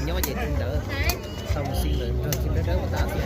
Nyob ces tsis ntawd, tau mus xi ntawd nrog tsis dawb dawb ua tas xwb.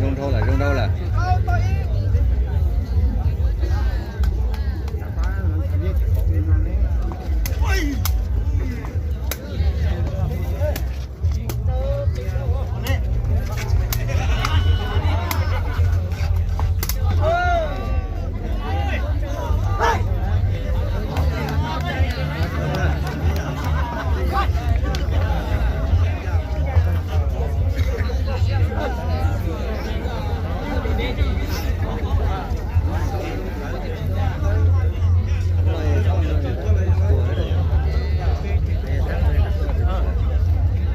Zoo dhau lawm, zoo dhau lawm.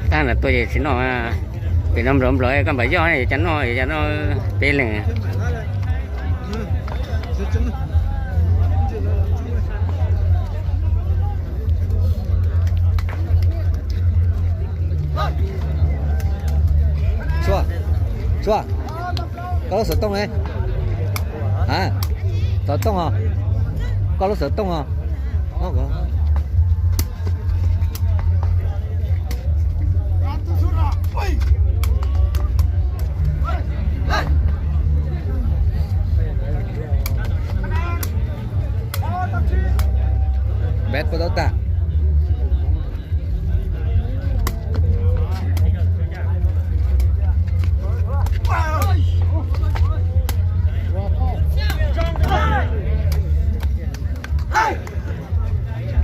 Tag nrho tuaj ces tsis noj, pem no nplawm nplawm koj npam yoj yuav cas noj, yuav cas noj peb leeg. Sua, Sua, koj lub xov tooj ne? Hais, xov tooj os, koj lub xov tooj os. Peb puas tau tag?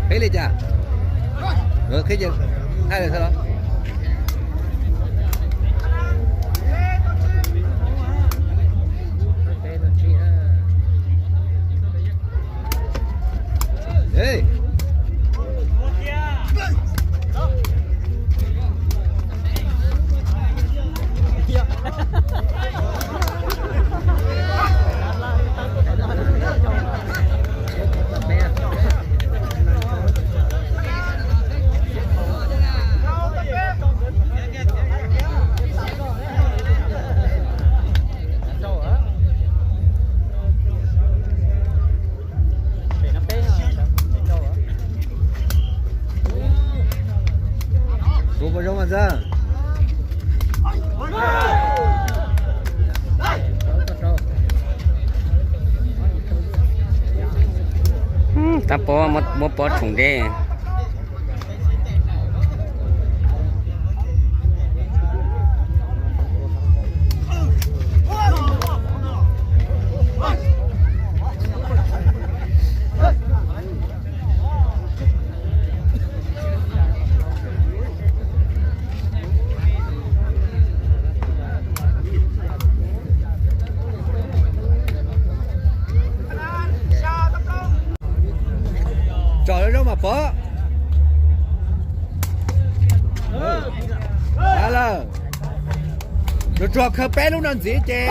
Qhib li cas? Qhib ces thaij li xwb los? Kuv puas zoo mas xwb. Tab pob muab pob tshoom deb. Tsom zoo mas pov. Lawm, tsuag tsuag khaws peb lub no ntxiv ces.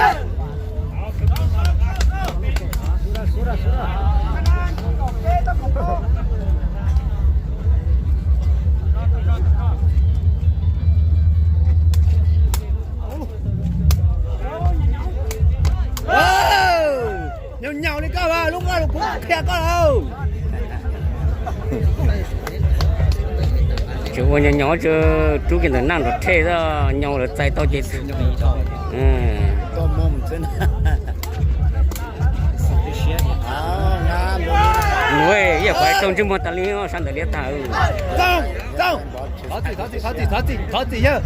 Tsis ua nyo nyo, tsis rub kiag ntawm naj nrov rhe xwb, nyo lawv txais tau ces. Ua ib yam qhov raug ntsej muag tas li sab ntawm liab tag. Thov txim, thov txim, thov txim, thov txim, thov txim yawg.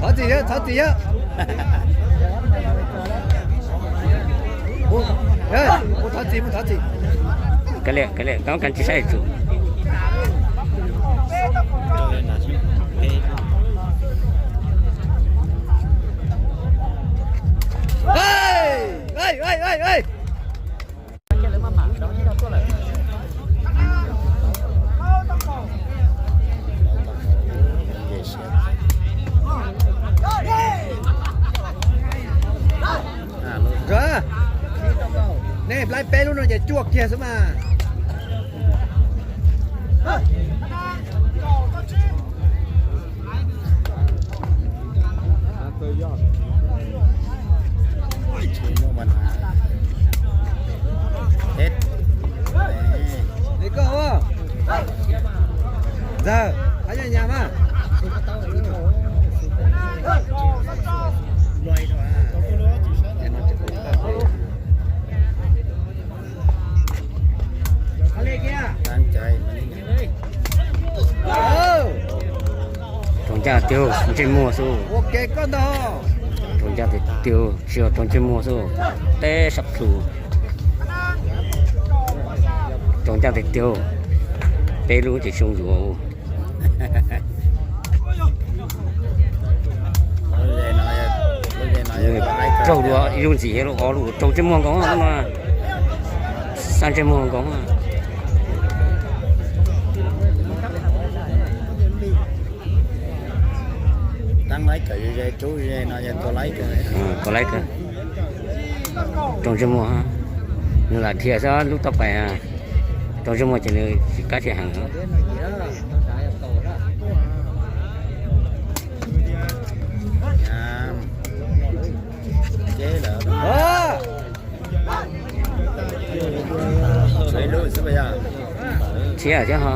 Thov txim yawg, thov txim yawg. Mus thov txim, mus thov txim. Kav liam, kav liam, koj kab tsis saib tsum. Nkawd, nej nplai peb lub no ces cuaj kiag xwb mas. Li koj ua. Ntxawg, hab nyas nyas mas. Rau ncaj tiag, ntsej muag xwb. Rau ncaj tiag tiag, tsis yog rau ntsej muag xwb. Teb sab plhu. Rau ncaj tiag tiag, peb lub ces xyoo yuav. Raug dua ib lub ntxiv, ob lub raug ntsej muag nkaus no, xab ntsej muag nkaus. Tua laib kawg. Raug ntsej muag, nws lam dhia xwb lub toj pais. Raug ntsej muag ces nws tsis kab tsis heev. Tshiab thiab ho.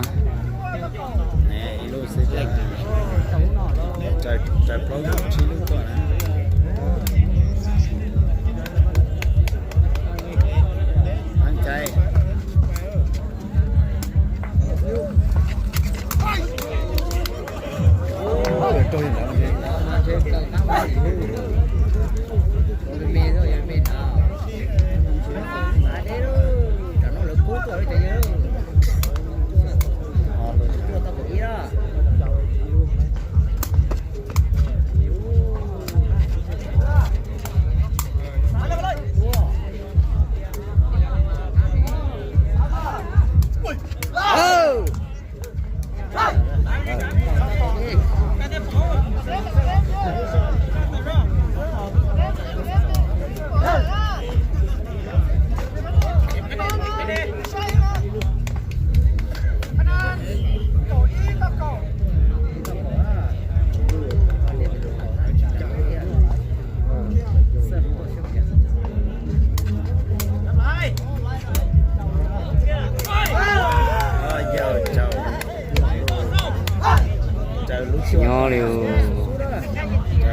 Nyob li.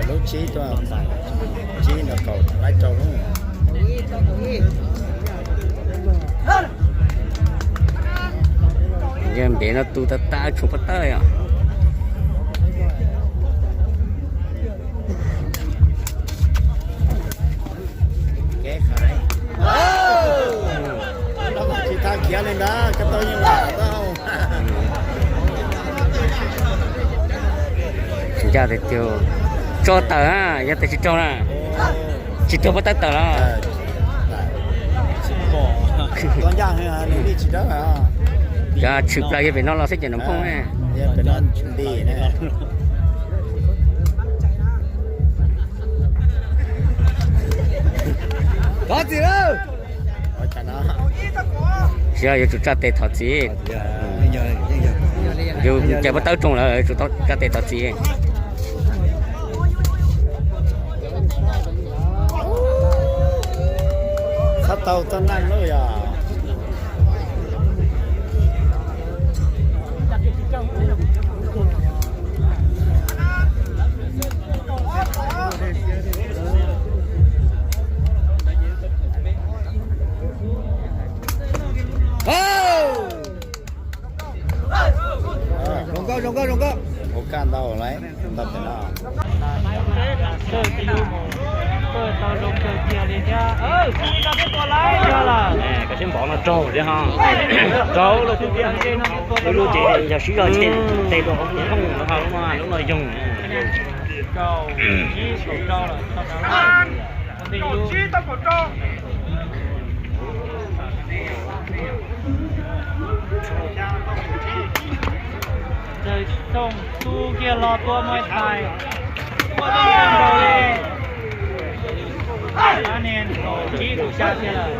Lub tsib tuaj, tsib no kaum laib rau lub. Yog npev no tu tag tag tshuav pob tawb yom. Tsis tau khiav li ntawd, koj tau yeej lam tau. Tsis ncaj tiag tiag, tso tawm na, yog tias tsis raug na, tsis raug pob tawb tawm los. Cov tshwm plaws yog pem no los xwb ces nws phooj ne. Thov txim lawm. Tsis yog, yuav tsum tsa tes thov txim. Yus cais pob tawb roog lawm, yuav tsum tsa tes thov txim. Tau tau naj lawm yog. Zoo nkauj, zoo nkauj, zoo nkauj. Ua kaj ntau lawm, ntau pem no. Kawg tij lub mus, kawg tau zoo kawg kiag li thiab. Xwb li no twb tua laib yog lawm. Koj sib npov no raug thiab ho. Raug lawm xwb tiag. Lub lub ces yog sib zog ces tes rau hauv ces looj no ho, lub no yoog. Kaum tsib kaum rau lawm. Txawm Xyooj xub kiag los tua Muay Thai, tua tau zoo nraug li. Ab ne, kaum tsib kaum xya kiag lawm.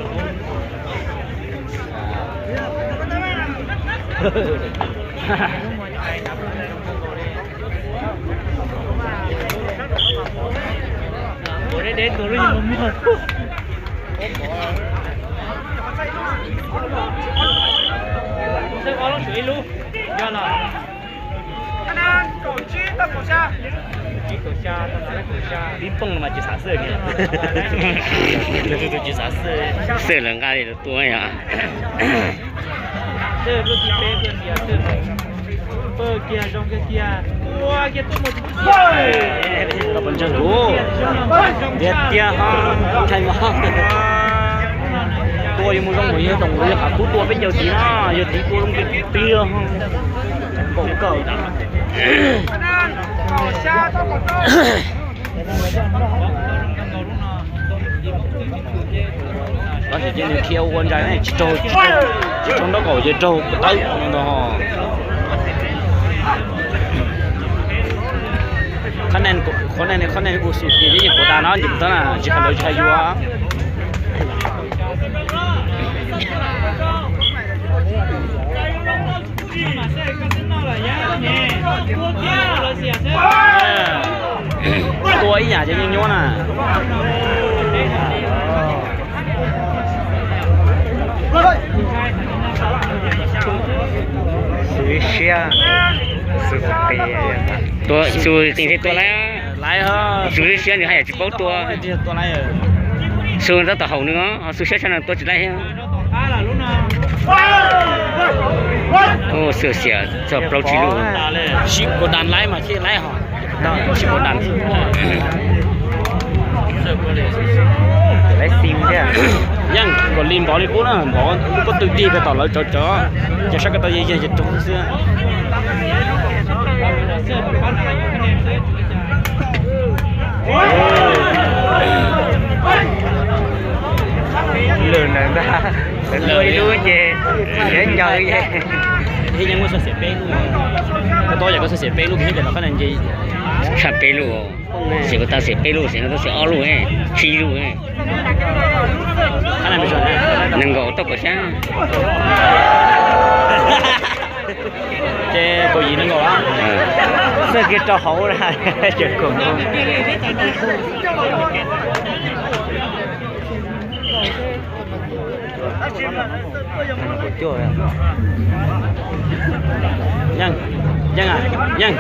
Ua deb deb tus lub yeej muag muag. Xwb ob lub tshuav ib lub, yog los. Pib pooj no mas tsis xav xwb, tsis xav xwb, xwb lawv nqa li lawv tua yom. Xwb lub thib peb, pawg kiag zoo kiag kiag, ua kiag tuaj mus. Tiag tiag ho, ntshai mas. Tua yuav mus zoo npaum yog toom yog qhov kub tua peb caug tid na, yog tid tua zoo tiag tiag. Npaum kawg. Tab sis cia nws khiav ua ntsais ne, tsis raug, tsis raug nraub qaum ces raug ko taw no ntag. Qhov ne, qhov ne, qhov ne ua xum ces yeej kuv tas no ces kuv tas na, tsis hais lawv tsis hais yuav. Tua ib yam ces yeej nyuaj na. Xu siab, xu qis, tua xu qis thiaj tua laiv. Xu siab nws haj yam tsis paub tua. Xu tab tom haum nws, xu siab tshaj no tua tsis laib thiab. Xu xiam txog plaub tsib lub. Sib kaus das laib mas thiaj laib ho. Sib kaus das. Laib xim thiab. Yeej kom li npov li qub na, npov lub pob tw tig pem tom lawv tsov tsov, ces saib ko taw yag yag ces raug xwb. Lwm ntawm ntag, lwm ib lub ces siav ncaws ces. Thiab yeej muaj xov xiam peb lub, koj tau yam koj xov xiam peb lub thiab ces los qab na nce. Tshaj peb lub, xiam koj tau xiam peb lub, xiam no tau xiam ob lub, tsib lub. Nees nkaum tau kaum xya. Ces kaum yim nees nkaum. Xwb kiag rau hauv na, ces kaum. Yeej, yeej, yeej.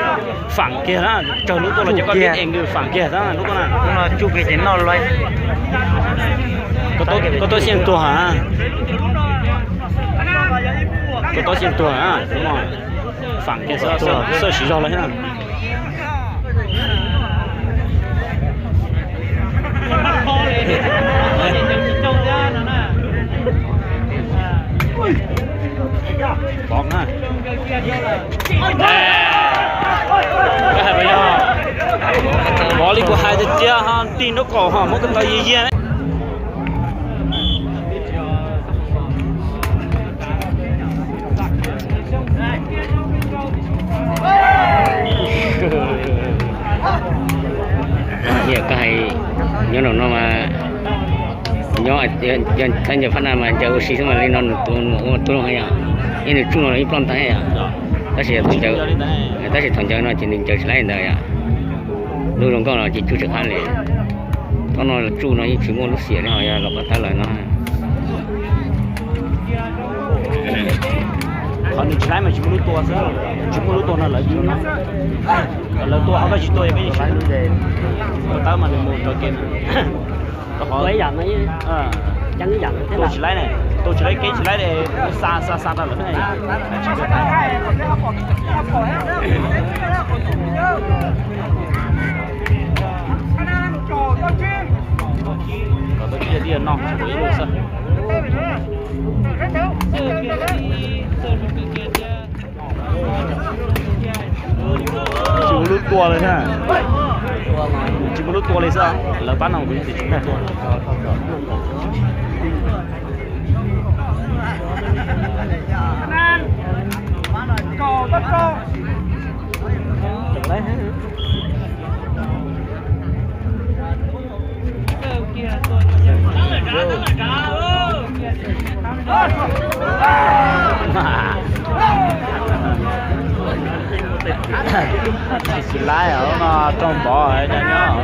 Fam kiag na, raug lub tuaj los ces koj tib es nws fam kiag na lub tuaj na. Lub no tsuj kiag ces noj lawm. Koj tau xyeej tuag ha. Koj tau xyeej tuag ha. Fam kiag xwb siv zog lawm thiab. Pov na. Pov li kuv hais tiag tiag ho, tig nraub qaum ho muab ko taw yiag yiag. Yog koj hais nyob nraum no mas, nyob thaj ncaws phab na mas ncaws ua si xwb mas li no nws tus mus ua tub hais yom, ib nws tsuj no los ib ploj ntag yom. Tab sis tus ncaws, tab sis thaum ncaws no ces nws ncaws tsis laib ntawd yom. Lub zoo nkauj no ces tsuj tsis qab li. Thaum no tsuj no yeej tsis muaj lub xiam li ho yog los pov tawb lawm no. Qhov nws tsis laib mas tsis muaj lub tua xwb, tsis muaj lub tua no lawv tsis no. Lawv tua ho koj tsis tua peb tsis laib. Tua tawb mas nws mus rau ke. Tua ib yam no, ceeb ib yam no thiab. Tua tsis laib ne, tua tsis laib kev tsis laib de, xa xa xa rau lawm. Kom tau tib yam no ib lub xwb. Tsis muaj lub tua li na. Tsis muaj lub tua li xwb, lawv pab no kuv yeej tias tsis muaj lub tua. Tsis laib os, no rooj pov nyob nyob.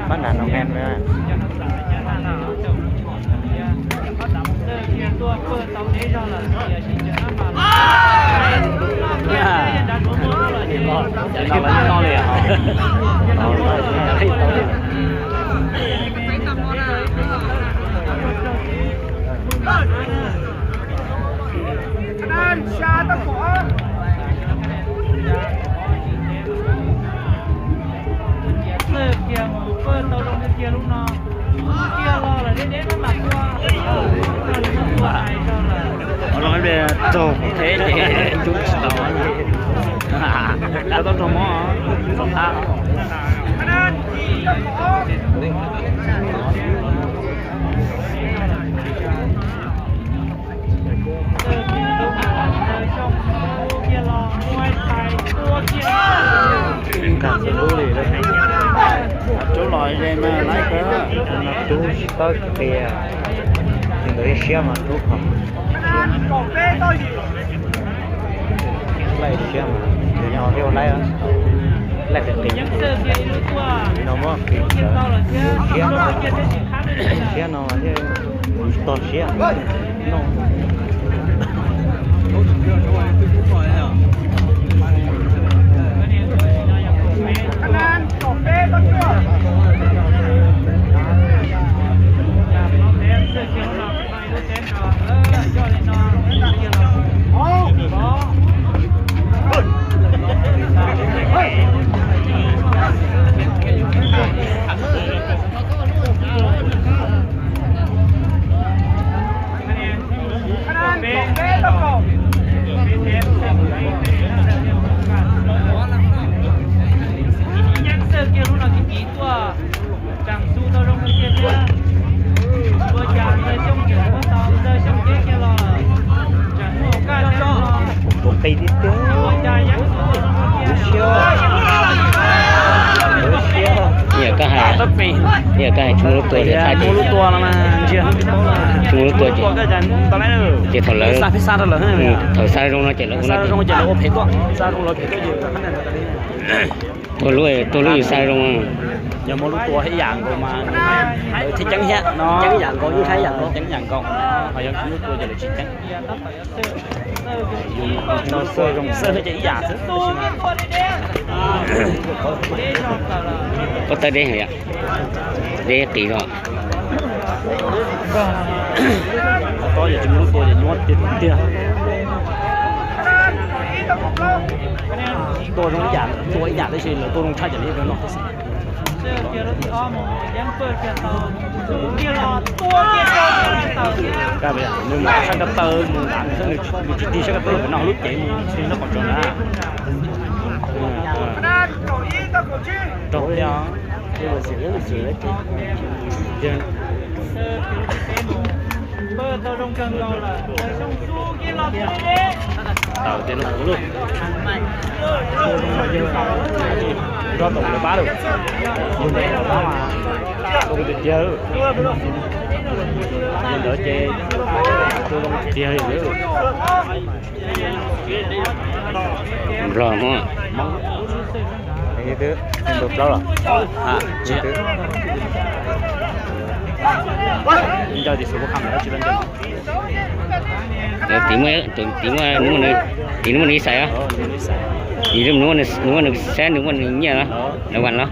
Pab nram no nqe na. Raug qhov peb ces coob tsis tau. Tau raug mob, txom tab. Nkag txhua lub li lawm. Rub los ze mas laib kawg. Rub tsis tau kiag. Tus ntawd ib siab mas rub qhov. Laij siab mas, tus no thiaj ua laib. Laij qis qis. No muab qis siab, siab no thiaj tog siab. No. Tus qis tiag tiag. Lub siab, lub siab. Yam koj hais, yam koj hais tsis muaj lub tua ces tsis muaj lub tua ces thaum lawv, thaum xa zoo no ces lawv ua no ces lawv ua phem tuaj, xa zoo lawv phem tuaj ces tuag lub, tuag lub yus xa zoo. Yog muaj lub tua ib yam nkaus mas lawv thiaj ceeb thiab no. Ceeb yam nkaus, yeej saib yam nkaus, ceeb yam nkaus, ho yog tsis muaj lub tua ces lawv tsis ceeb. Xwb ces ib yam xwb. Koj tawb deb heev yom, deb qis zog. Tob yog tsis muaj lub tua ces nyuaj tiag tiag. Tua zoo ib yam, tua ib yam tab sis lawv tua zoo tshaj ces lawv yeej no. Nws mus sab ko taw mus nram, nws tsis tig sab ko taw pem no lub cev mus tsis nyob qhov tsev na. Raug thiab. Tau tiag lauj. Nrog tom lawv pab lawm. Zoo tiag tiag. Yog ntawd ces zoo tiag tiag li. Nplog Hmoob. Tus plaub los? Tus, tus ncaws tim saum kuv qham lawm tsis los ncaws. Tim muaj, tim muaj, tim muaj nws ib xais os. Tim muaj nws, nws muaj nws xab, nws muaj nws nyiaj los, nws vas los.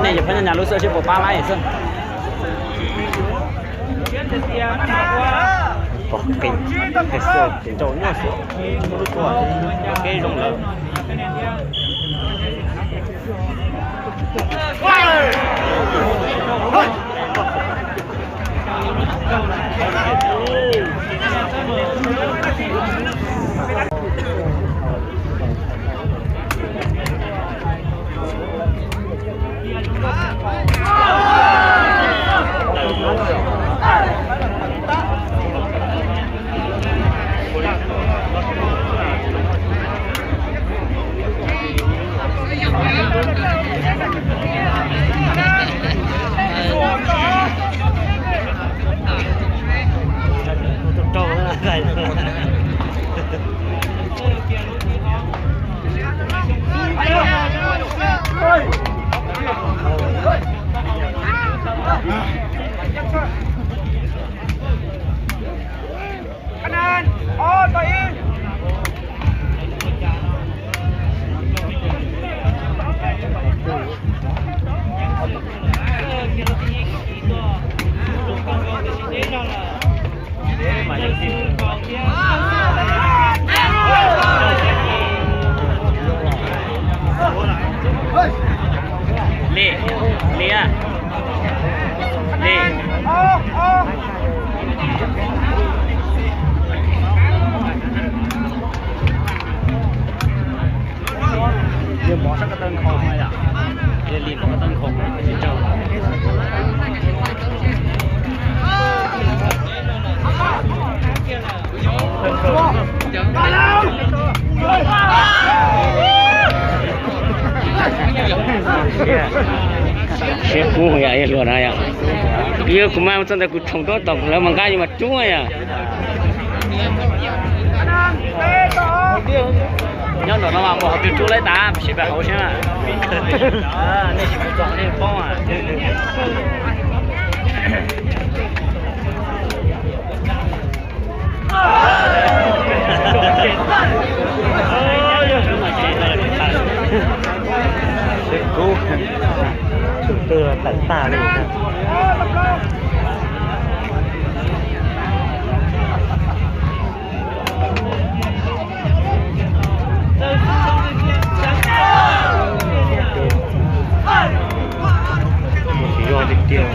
Nej cov peb nyuag nyuam lub xwb seb puas pab laib xwb. Pom qis, ces rau nyuaj xwb, lub tuaj, lub keb zoo lawm. Li, li a, li. Yog mov sab ko taw nkhaus no yom. Yog li mov ko taw nkhaus no tsis raug. Siab kub yom, yog luag no yom. Yog kuv mas txog ntawd kuv tshoom rau tom lawv mas nqa yus mas rub yom. Nyob nram no mas mus hauv twg rub laib tas, sim pab hauv siab na. Nej tsis mus txog nej poob. Siab kub, tsum twg los tawm tag li. Tsis yog tiag tiag.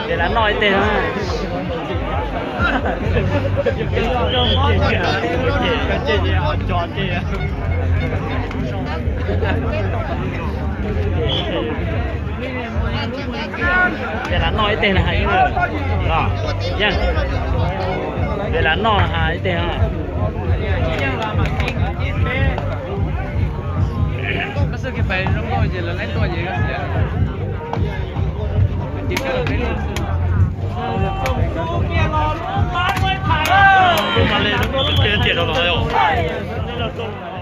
Ces lawv noj ib teg na. Ces lawv noj ib teg na hais ib, los, yeej, ces lawv noj hais ib teg na. Tiag rau los.